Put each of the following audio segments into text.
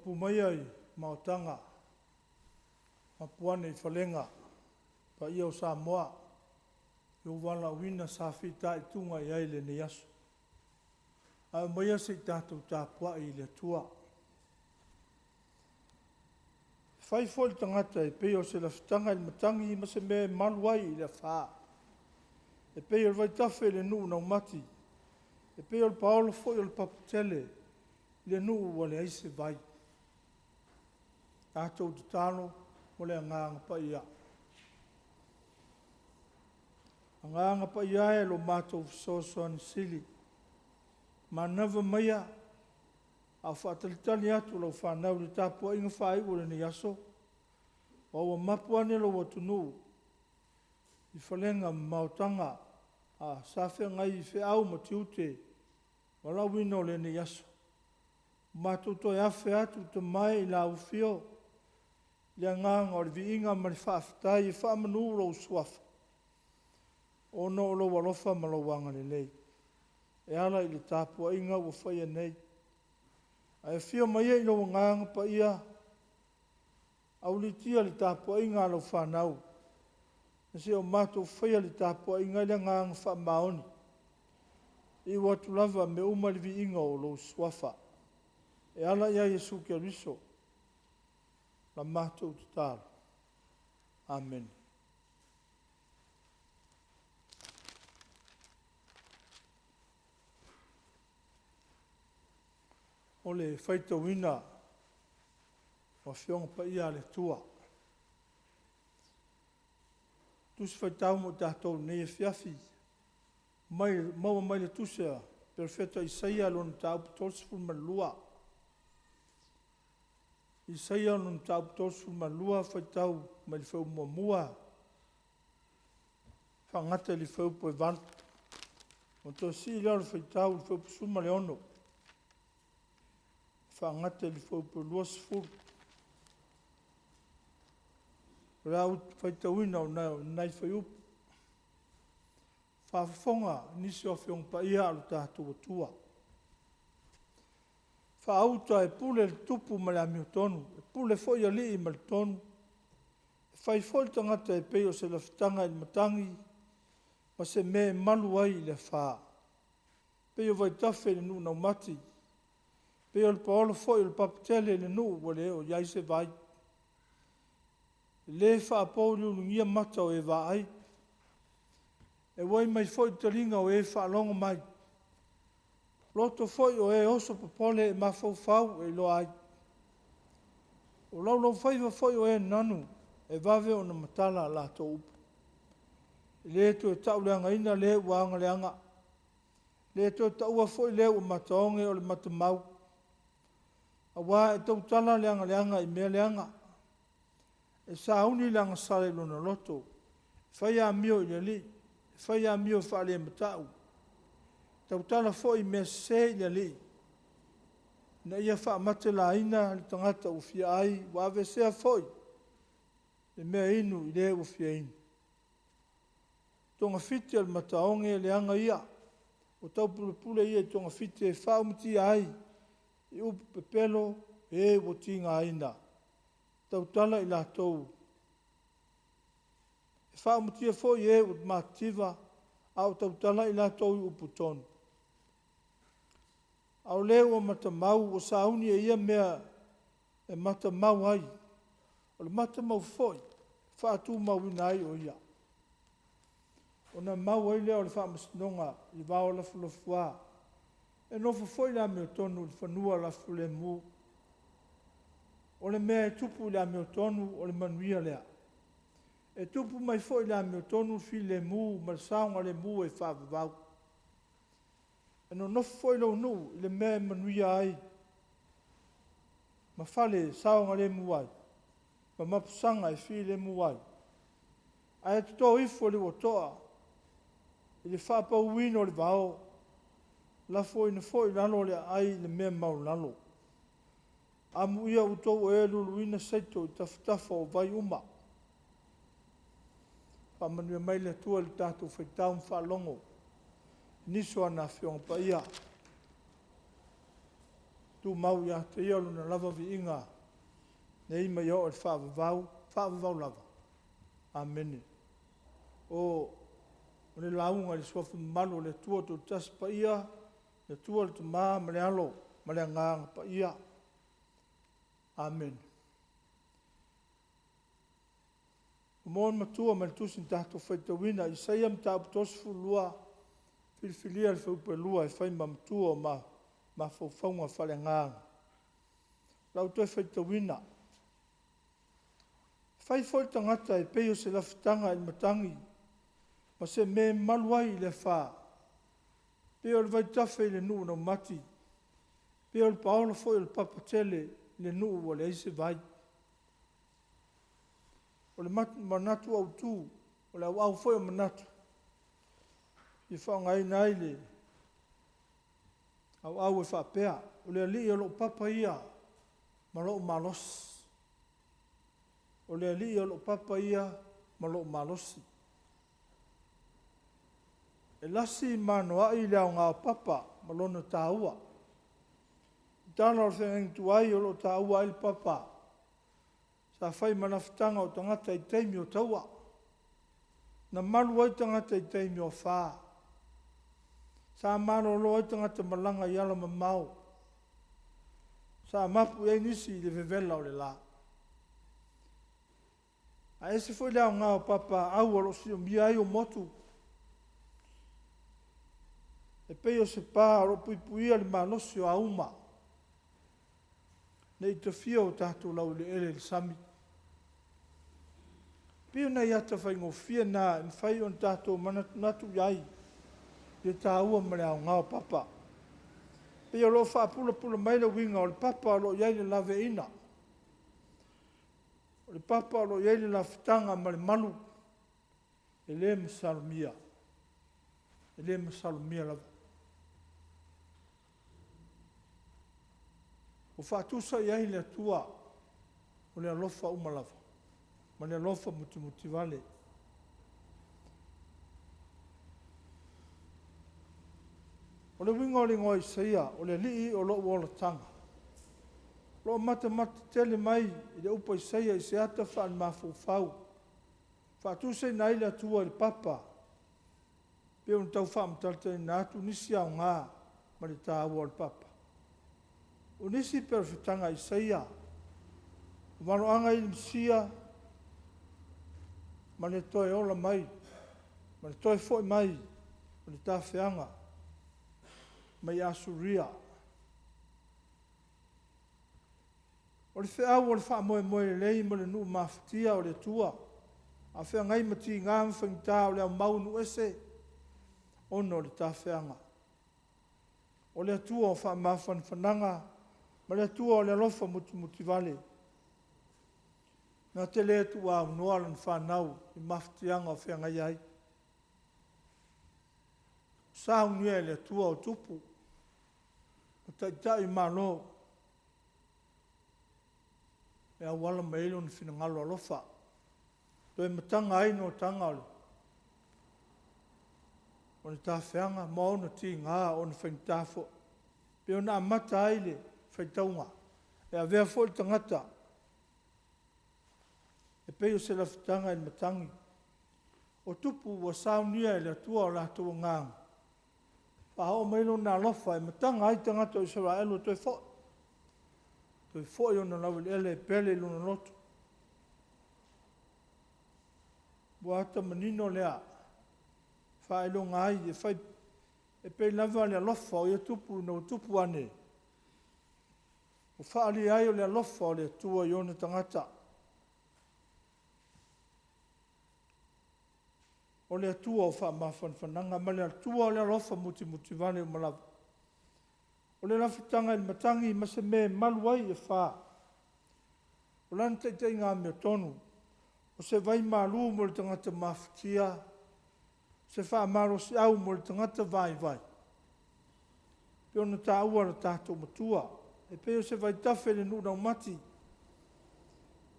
Mapu maia i maotaga, mapu ane i falega, paia o Samoa i lou valaauina sa fitaituga i ai i lenei aso. Ae aumaia se i tatou tapuai i le Atua. E fai foi le tagata e pei o se lafitaga i le matagi ma se mea e malu ai i le afa. E pei o le vaitafe i le nuu raumati, e pei o le paolo foi o le paputele i le nuu ua leai se vai. Tatou tatalo mo le Agaga Paia. Agaga Paia e, lo matou fesoasoani sili, manava maia a o faatalitali atu lau fanau i le tapuaiga faaiu o lenei aso, aua ua mapu ane lou atunuu i falega ma maotaga sa feagai i feau ma tiute valaauina o lenei aso. Ua matou toe afe atu i tamae i lauofio i le agaga o le viiga ma le faafetai e faamanu lou Suafa ona o lou alofa ma lou agalelei e ala i le tapuaiga ua faia nei. Ae afio mai i lou Agaga Paia, aualiitia le tapuaiga a lau fanau, se i o matou faia le tapuaiga i le agaga faamaoni, e iu atu lava mea uma i le viiga o lou Suafa. E ala ia Iesu Keriso la matou tatalo. Amene. O le faitauina o Afioga Paia a le Atua. Tusi Faitau mo i tatou i lenei afiafi, mai, maua mai le Tusi a le Perofeta Isaia lona mataupu 32. Isaia lona mataupu 32, faitau mai le fuaiupu 1 faagata i le fuaiupu 8. Ona toe sii lea o le faitau i le fuaiupu 16 faagata i le fuaiupu 20. O le a ou faitauina o nai fuaiupu. Faafofoga nisi o Afioga Paia a lo tatou Atua. Faauta e pule le tupu ma le amiotonu, e pule foi alii ma le tonu. E fai foi le tagata e pei o se lafitaga i le matagi ma se mea e malu ai i le afa. E pei o vaitafe i le nuu raumati, e pei o le paolo foi o le paputele i le nuu ua le oo i ai se vai. E le faapouliuligia mata o e vaai, e uai mai foi le taliga o e faalogo mai. Loto foi o e oso popole e mafaufau e iloa ai. O laulaufaiva foi o e nanu, e vave ona matala a latou upu. E le toe tauleagaina le ua aga leaga, le toe taua foi le ua mataoge o le matamau, aua e tautala le agaleaga i mea leaga, e sauni le agasala i lona loto, e fai amio i le Alii, e fai amio faale-matau, e tautala foi i mea sese i le Alii, ina ia faamatelaina le tagata ua fia ai, ua aveesea foi le meainu i le ua fia inu. Togafiti a le mataoge leaga ia, ua taupulepule ia i togafiti e faaumatia ai i upu pepelo e ua tigaina. Tautala i latou e faaumatia foi e ua matitiva, a o tautala i latou i upu tonu. A o le ua matamau ua sauni e ia mea e matamau ai, o le matamau foi e faatumauina ai o ia. Ona mau ai lea o le faamasinoga i vao lafolafua. E nofo foi le amiotonu i le fanua lafulemu. O le mea e tupu i le amiotonu, o le manuia lea. E tupu mai foi i le amiotonu le filemu ma le saogalemu e faavavau. E nonofo foi lou nuu i le mea e manuia ai ma fale e saogalemu ai, ma mapusaga e filemu ai. Ae toto ifo le ua toa i le faapauina o le vao, lafoina foi i lalo o le aai i le mea maualalo. Amuia outou o e luluina seito i tafatafa o vai uma. Faamanuia mai le Atua i le tatou faitau ma faalogo i nisi o ana Afioga Paia. Tumau ia te Ia Lona lava viiga nei ma ia oo i le faavavau, faavavau lava. Amene. O le lauga i le Suafa mamalu o le Atua Toetasi Paia, le Atua le Tama ma le Alo ma le Agaga Paia. Amene. Mo le matua mai le tusi na tatou faitauina, Isaia mataupu 32, filifilia le fuaiupu 2 e fai ma matua o mafaufauga faale-Agaga. O le a ou toe faitauina. E fai foi le tagata e pei o se lafutaga i le matagi, ma se mea e malu ai i le afa, pei o le vaitafe i le nuu raumati, pei o le paolo foi o le papatele i le nuu ua leai se vai. O le manatu autu, o le auau foi o manatu e faaaogaina ai le auau e faapea, “O le Alii o lou papa ia ma lou malosi.” O le Alii o lou papa ia ma lou malosi. E lasi ma anoai le aoga o papa ma lona taua. I tala o le feagaiga tuai o lo o taua ai le papa, sa fai ma lafutaga o tagata i taimi o taua. Na malu ai tagata i taimi o afa. Sa malolo ai tagata malaga i ala mamao. Sa mapu i ai nisi i le vevela o le la. Ae ese foi le aoga o papaaao o lo o siomia ai motu, e pei o se pa o lo o puipuia le malosi o auma, ne i tafia o tatou laueleele e le sami. E pei o nai ata faigofie na e mafai ona tatou manatunatu i ai i le taua ma le aoga o papa. E pei o lo o faapulapula mai le uiga o le papa o lo o i ai le laveaiina, o le papa o lo o i ai le lafutaga ma le malu, e le masalomia, e le masalomia lava. Ua faatusa i ai le Atua o le alofa uma lava, ma le alofa mutimutivale. O le uiga o le igoa o Isaia, o le Alii o lou olataga. O lo o matamata tele mai i le upu a Isaia i se ata faale-mafaufau, faatusaina ai le Atua i le papa, e pei ona tau faamatalatalaina atu nisi aoga ma le taua o le papa. O nisi perofetaga a Isaia, o valoaga i le Mesia ma le toe ola mai, ma le toe foi mai o le tafeaga mai Asuria. O le feau o le faamoemoe lelei ma le nuu mafatia o le Atua, a o feagai ma tiga ma faigata o le aumau i nuu ese ona o le tafeaga. O le Atua o faamafanafanaga ma le Atua o le alofa mutimutivale, na te le tuuaunoa lana fanau i mafatiaga o feagai ai. Saunia e le Atua o tupu ma taitai o Malo e auala mai ai Lona finagalo alofa, toe mataga ai le otaga o le tafeaga ma ona tiga o ona faigata foi, pei ona amata ai le faitauga, e avea foi le tagata e pei o se lafutaga i le matagi. O tupu ua saunia e le Atua o latou agaga, faaoo mai Lona alofa e mataga ai tagata o Isaraelu e toe foi, toe foi ona laueleele e pele i lona loto. Ua ata manino lea, faailoga ai, e fai, e pei lava le alofa o ia tupu ina ua tupu ane, ua faaalia ai o le alofa o le Atua i ona tagata. O le Atua o faamafanafanaga ma le Atua o le alofa mutimutivale uma lava. O le lafutaga i le matagi ma se mea e malu ai le afa. O lana taitaiga amiotonu, o se vaimalu mo le tagata mafatia, o se faamalosiau mo le tagata vaivai. E pei ona taua e le tatou Matua, e pei o se vaitafe i le nuu raumati,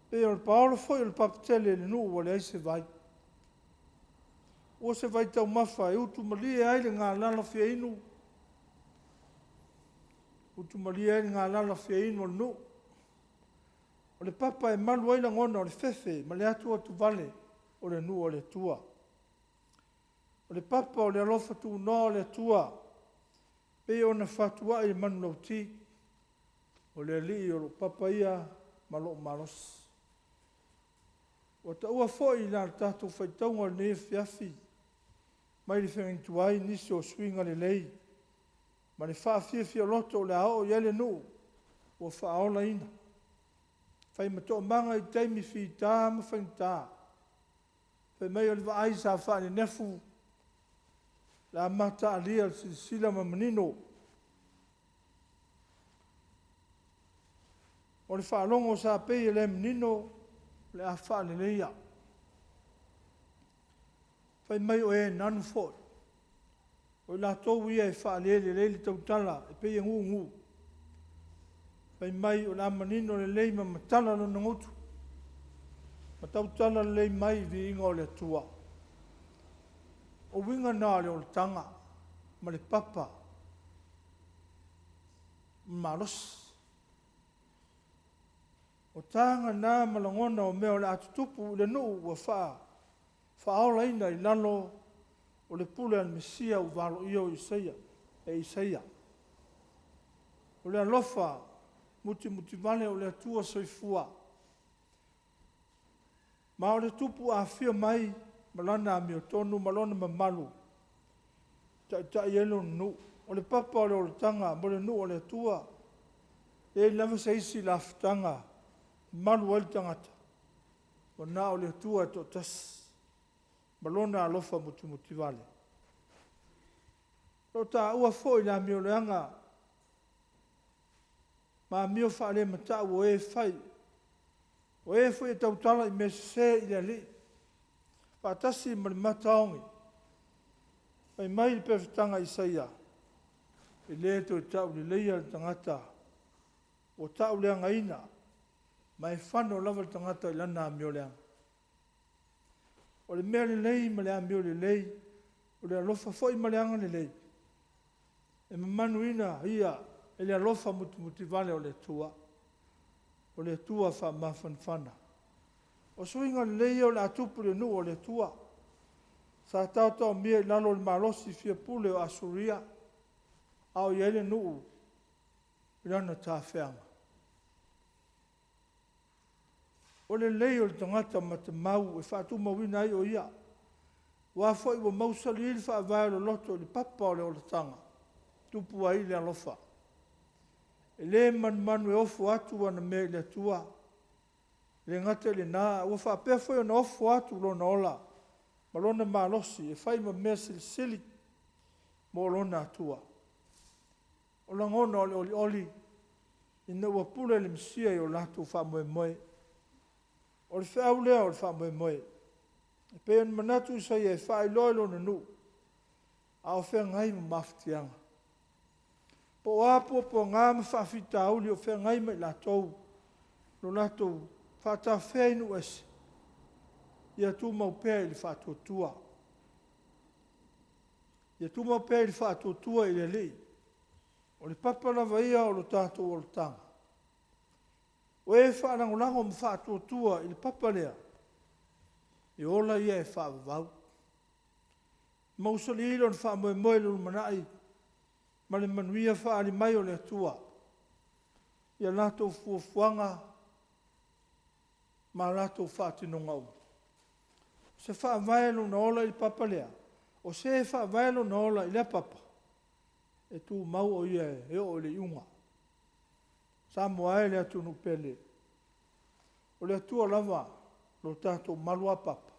pei o le paolo foi o le papatele i le nuu ua leai se vai. Ua se vaitaumafa e utumalie ai le galala fia inu. Utumalie ai le galala fiainu o le nuu. O le papa e malu ai lagona o le fefe ma le atuatuvale o le nuu o le Atua. O le papa o le alofa tunoa o le Atua, pei ona fatuai e le manulauti, “O le Alii o lou papa ia ma lou malosi.” Ua taua foi i la tatou faitauga o lenei afiafi mai le feagaiga tuai nisi o suiga lelei ma le faafiafia loto o le a oo i ai le nuu ua faaolaina, faimatomaga i taimi fita ma faigata. Fai mai o le vaai sa faanenefu, o le a mataalia i le silasila ma manino. O le faalogo sa pei e le manino, o le a faaleleia. Fai mai o e nanu foi, o i latou ia e faale lelei le tautala e pei e gugu. Fai mai o le a manino lelei ma matala lona gutu, ma tautala lelei mai i le viiga o le Atua. O uiga na o le olataga ma le papa malosi. O taga na ma lagona o mea o le a tutupu i le nuu ua faaolaina i lalo o le pule a le Mesia ua valoia o Isaia, e Isaia. O le alofa mutimutivale o le Atua Soifua, ma o le Tupu afifio mai ma Lana amiotonu ma Lona mamalu e taitai ai Lona nuu. O le papa o le olataga mo le nuu o le Atua, e leai lava se isi lafutaga e malu ai le tagata, ua na o le Atua e toatasi ma Lona alofa mutimutivale. O lo o taua foi le amioleaga ma amio faalematau o e fai, o e foi e tautala i mea sese i le Alii, faatasi ma le mataoge. Fai mai le profetaga a Isaia, “E le toe tauleleia le tagata ua tauleagaina, ma e fano lava le tagata i lana amioleaga.” O le mea lelei ma le amiolelei, o le alofa foi ma le agalelei, e mamanuina ia e le alofa mutimutivale o le Atua, o le Atua faamafanafana. O suiga lelei ia o le a tupu i le nuu o le Atua, sa taotaomia i lalo o le malosi fiapule o Asuria, a o i ai le nuu i lona tafeaga. O le lelei o le tagata matamau e faatumauina ai o ia, aua foi ua mausali le faavae o le loto i le papa o le olataga, e tupu ai le alofa. E le manumanu e ofo atu ana mea i le Atua, e le gata i lena, a ua faapea foi ona ofo atu lona ola ma lona malosi e fai ma mea silisili mo lona Atua. O lagona o le olioli ina ua pule le Mesia i o latou faamoemoe. O le feau lea o le faamoemoe. E pei ona manatu Isaia e faailoa i lona nuu, a o feagai ma mafatiaga. Po o a puapuaga ma faafitauli o feagai ma i latou, lo latou faatafea i nuu ese, ia tumau pea i le faatuatua. Ia tumau pea i le faatuatua i le Alii. O le papa lava ia o lo tatou olataga. O e faalagolago ma faatuatua i le papa lea, e ola ia e faavavau. Mausali lona faamoemoe i le lumanai ma le manuia faaali mai o le Atua i a latou fuafuaga ma a latou faatinoga uma. O se faavae lona ola i le papa lea, o se e faavae lona ola i lea papa, e tumau o ia e oo i le iuga. Samoa e le atunuu pele, o le Atua lava lo tatou maluapapa.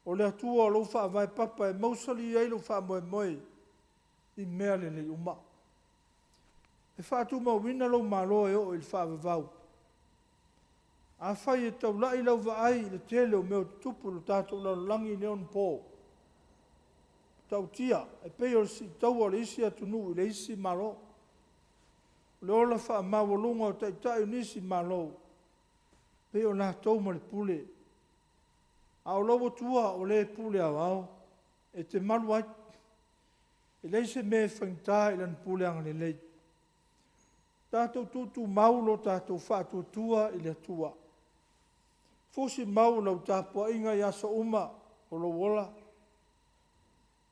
O le Atua o lou faavae papa e mausali ai lou faamoemoe i mea lelei uma. E faatumauina lou Malo e oo i le faavavau. Afai e taulai lau vaai i le tele o mea o tutupu i le tatou lalolagi i nei ona po, e ta'utia e pei o le sitaua o le isi atunuu i le isi Malo. O le ola faamaualuga o Taitai o nisi Malo, e pei o latou ma le pule, a o lou Atua o le pule aoao e te malu ai. E leai se mea e faigata i Lana pule agalelei. Tatou tutumau lo tatou faatuatua i le Atua. Fusi mau lau tapuaiga i aso uma o lou ola,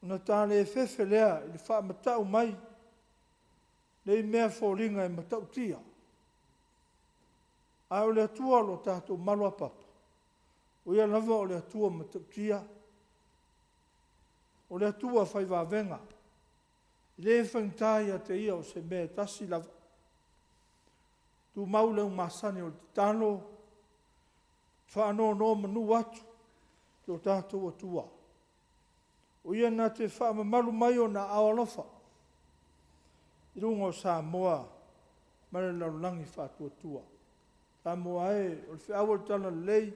ona ta le fefe lea i le faamatau mai nei mea foliga e matautia. Ae o le Atua lo tatou maluapapa, o Ia lava o le Atua matautia, o le Atua fai vavega, e le faigata ia te Ia o se mea e tasi lava. Tumau lou masani o le tatalo, faanonomanu atu i lo tatou Atua, o Ia na te faamamalu mai Ona aao alofa i luga o Samoa ma le lalolagi faatuatua. Samoa e, o le feau o le Talalelei,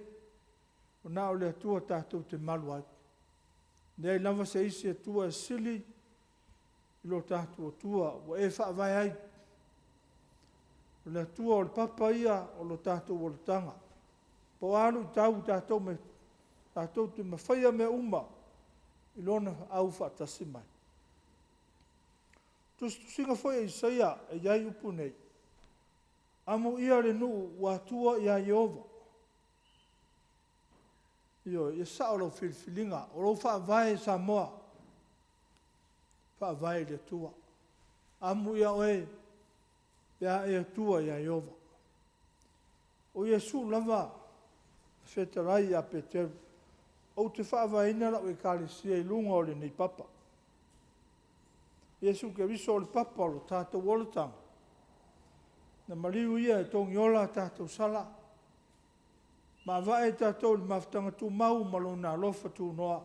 ua na o le Atua tatou te malu ai. E leai lava se isi Atua e sili i lo tatou Atua ua e faavae ai. O le Atua o le papa ia o lo tatou olataga. Po o a luitau tatou te mafaia mea uma i Lona aufaatasi mai. Tusitusiga foi a Isaia e i ai upu nei, “Amuia le nuu ua atua ia Ieova.” Ioe, ia sao lau filifiliga, o lou faavae Samoa, faavae i le Atua. Amuia oe pe a e atua ia Ieova. O Iesu lava na fetalai ia Peteru, “Ou te faavaeina lau Ekalesia i luga o lenei papa.” Iesu Keriso o le papa o lo tatou olataga, na maliu Ia e togiola tatou sala ma ava'e tatou i le mafutaga tumau ma Lona alofa tunoa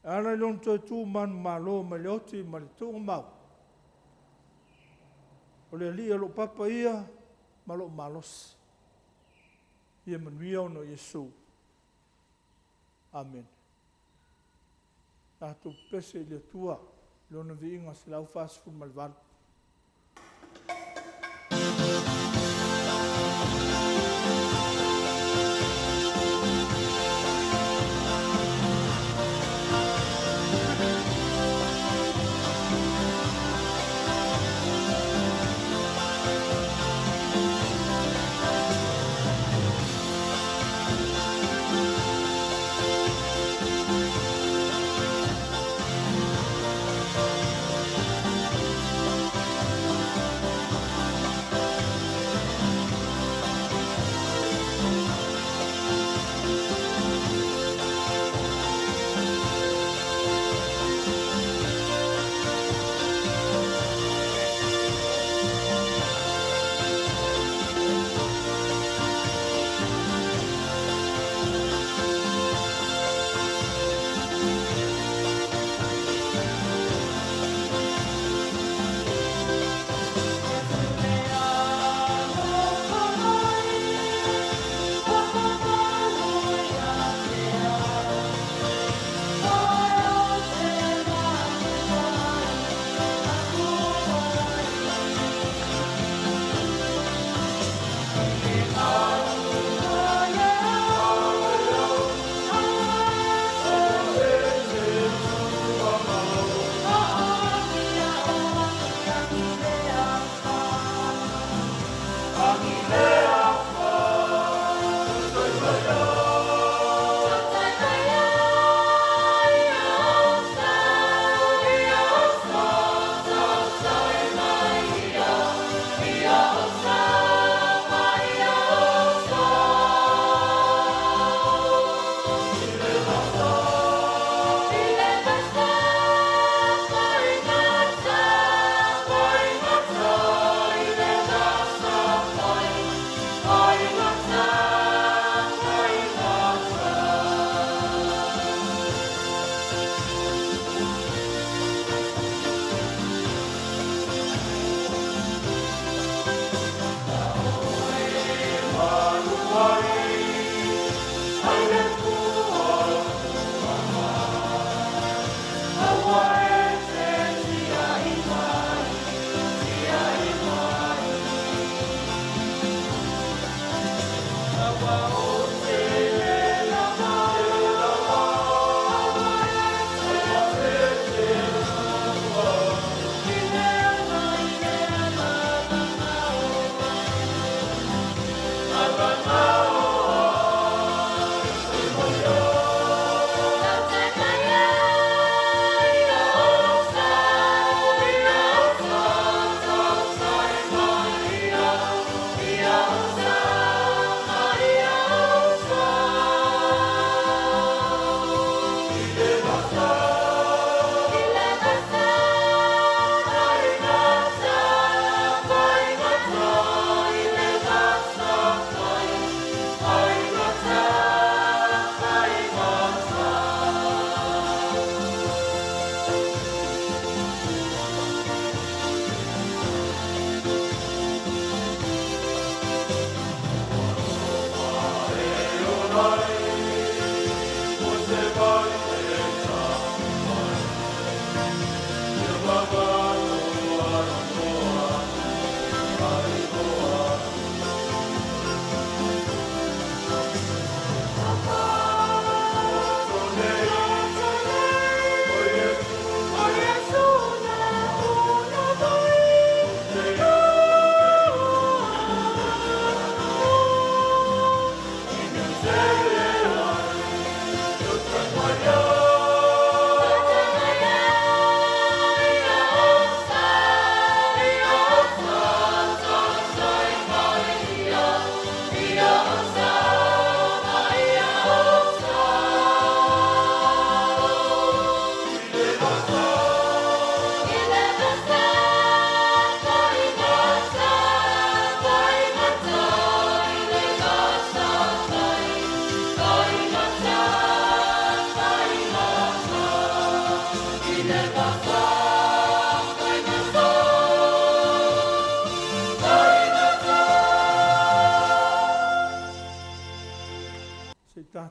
e ala i Lona toe tu manumalo mai le oti ma le tuugamau. O le Alii o lou papa ia ma lou malosi. Ia manuia ona o Iesu. Amene. Tatou pepese i le Atua i Lona viiga 148.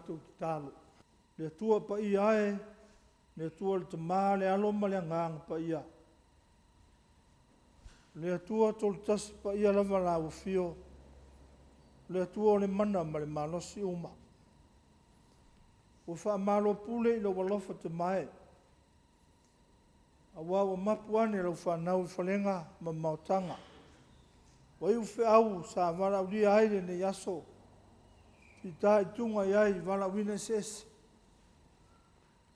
matou tatalo. Le Atua Paia e, le Atua le Tama, le Alo ma le Agaga Paia. Le Atua Toolutasi Paia lava la Afio, le Atua o le mana ma le malosi uma. Ua faamalo pule i lou alofa tamae, aua ua mapu ane lau fanau i falega ma maotaga. Ua iu feau sa valaaulia ai lenei aso, fitaituga i ai i valaauina eseese.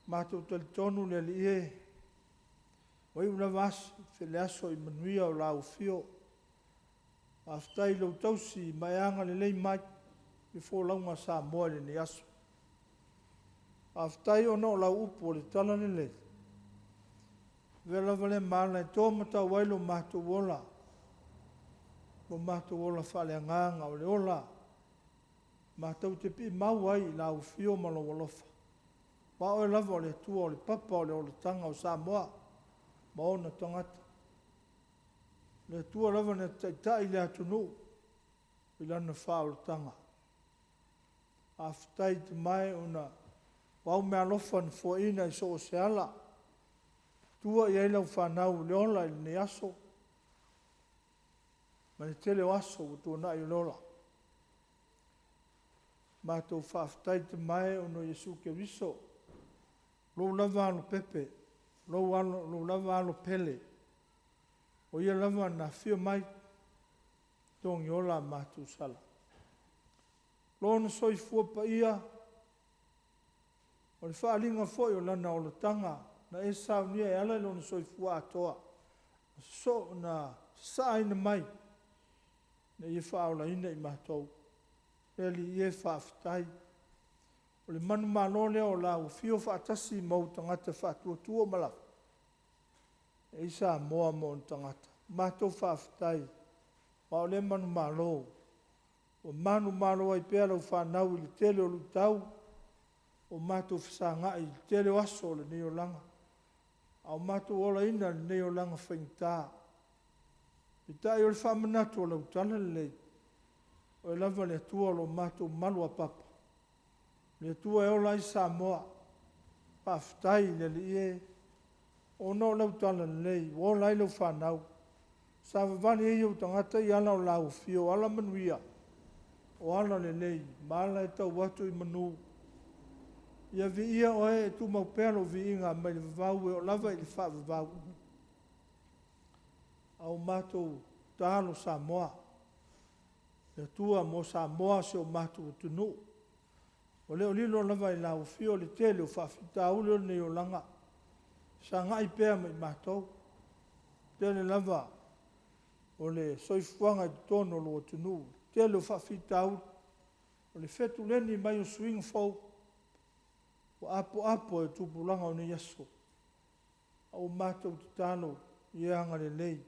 Matou talitonu le Alii e, ua iu lava aso, le aso i manuia o lau afio. Faafetai i lou tausi ma e agalelei mai i folauga a Samoa i lenei aso. Faafetai ona o lau upu o le Talalelei, avea lava lea ma ala e to matau ai lo matou ola, lo matou ola faaleagaga, o le ola matou te piimau ai i lau afio ma lou alofa. Aua o Oe lava o le Atua o le papa o le olataga o Samoa ma ona tagata. O le Atua lava na te taitai le atunuu i lana faaolataga. Faafetai Tamae ona o au meaalofa na foaina i so o se ala, tua i ai lau fanau i le ola i lenei aso ma le tele o aso ua tuanai o le ola. Matou faafetai Tamae ona o Iesu Keriso, lou lava alopepe, lou alo lou lava alo pele, o Ia lava na afio mai, togiola a matou sala. Lona soifua paia, o le faaaliga foi o Lana olataga na e saunia e ala i Lona soifua atoa, so na sasaaina mai ina ia faaolaina i matou. Le Alii e, faafetai. O le manumalo lea o lau Afio faatasi ma ou tagata faatuatua ma lafo e i ai Samoa ma ona tagata. Matou faafetai, aua o lea manumalo, ua manumalo ai pea lau fanau i le tele o luitau, ua matou fesagai i le tele o aso o lenei olaga, a o matou olaina lenei olaga faigata. Peitai o le faamanatu o lau Talalelei, o Oe lava le Atua o lo matou maluapapa, le Atua e ola ai Samoa. Faafetai i le Alii e, ona o lau Talalelei ua ola ai lau fanau, savavali ai ou tagata i ala o lau afio, o alamanuia, o alalelei ma ala e tau atu i manu. Ia viia Oe, e tumau pea lou viiga mai le vavau e oo lava i le faavavau. A o matou tatalo Samoa, le Atua mo Samoa si o matou atunuu, ua le o lilo lava i lau Afio le tele o faafitauli o lenei olaga, sagai pea ma i matou. Tele lava o le soifuaga i totonu o lou atunuu, tele o faafitauli, o le fetuleni mai o suiga fou, ua apoapo i tupulaga o nei aso. A ua matou tatalo, ia agalelei,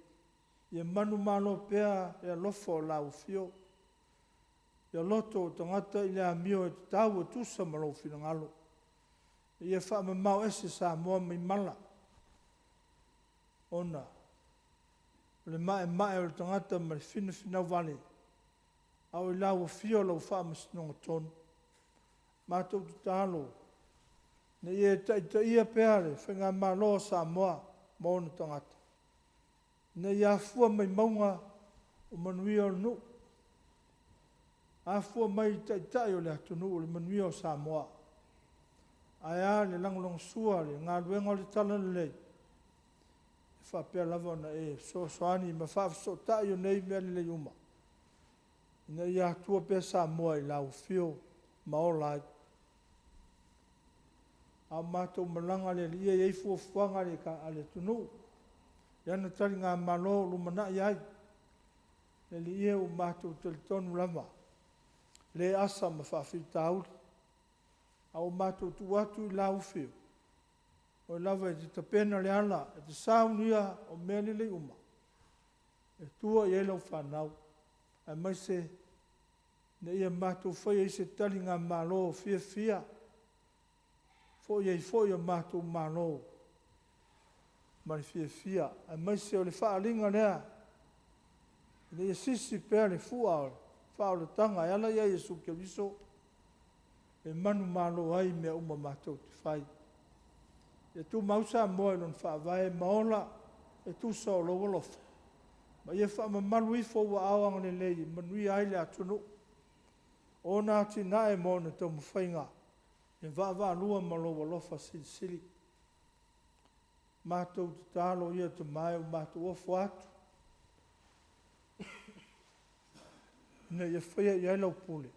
ia manumalo pea le alofa o lau Afio, ia loto o tagata i le amio e tatau e tusa ma lou finagalo. Ia faamamao ese Samoa mai mala, ona o le maemae o le tagata ma le finafinau vale, a o i lau Afio lau faamasinoga tonu. Matou tatalo, ina ia e taitaia pea le Faigamalo a Samoa ma ona tagata, ina ia afua mai mauga o manuia o le nuu, afua mai i Taitai o le atunuu le manuia o Samoa. Ae a le lagolagosua i le galuega o le Talalelei, e faapea lava ona e fesoasoani ma faafesootai o nei mea lelei uma, ina ia atua pea Samoa i lau afio ma ola ai. A o matou malaga le Alii e i ai fuafuaga a le atunuu i ana taligamalo o lumanai ai. Le Alii e, ua matou talitonu lava, le asa ma faafitauli, a ua matou tuu atu i lau Afio, o Oe lava e te tapena le ala, e te saunia o mea lelei uma e tua i ai lau fanau, aemaise ina ia matou faia i se taligamalo fiafia, foi ai foi o matou malo ma le fiafia, aemaise o le faaaliga lea, ina ia sisi pea le fua o le faaolataga e ala ia Iesu Keriso. e manumalo ai i mea uma matou te fai. Ia tumau Samoa i lona Faavae ma ola e tusa o lou alofa, ma ia faamamalu ifo ou aao agalelei e manuia ai le atunuu. O ona atinae ma ona taumafaiga, ia vaavaalua ma lou alofa silisili. Matou tatalo ia Tama e, ua matou ofo atu, ina ia faia i ai lau pule,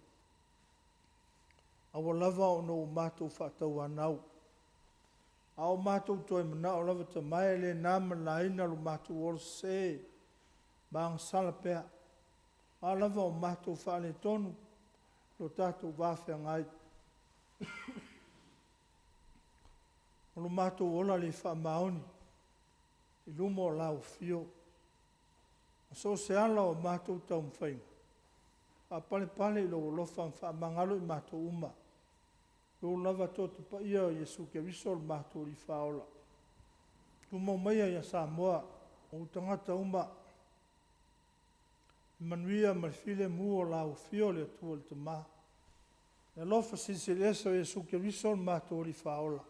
aua lava ona ua matou faatauanau, a ua matou toe manao lava Tama e le na ma le laina lo matou ola sese ma agasala pea. O a lava o matou faaletonu i lo tatou va feagai, o lo matou ola le faamaoni i luma o lau Afio. Ma so o se ala o matou taumafaiga, faapalepale i lou alofa ma faamagalo i matou uma, i lou lava toto paia o Iesu Keriso o lo matou Alii Faaola. Tumau maia ia Samoa ma ou tagata uma i le manuia ma le filemu o lau Afio le Atua le Tama, le alofa Silisili Ese o Iesu Keriso o le matou Alii Faaola,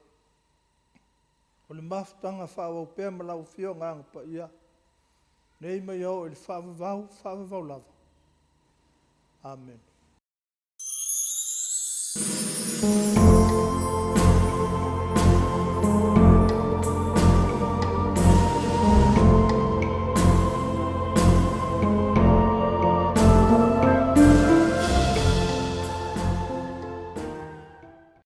o le mafutaga faaauau pea ma lau Afio Agaga Paia, nei ma ia oo i le faavavau, faavavau lava. Amene.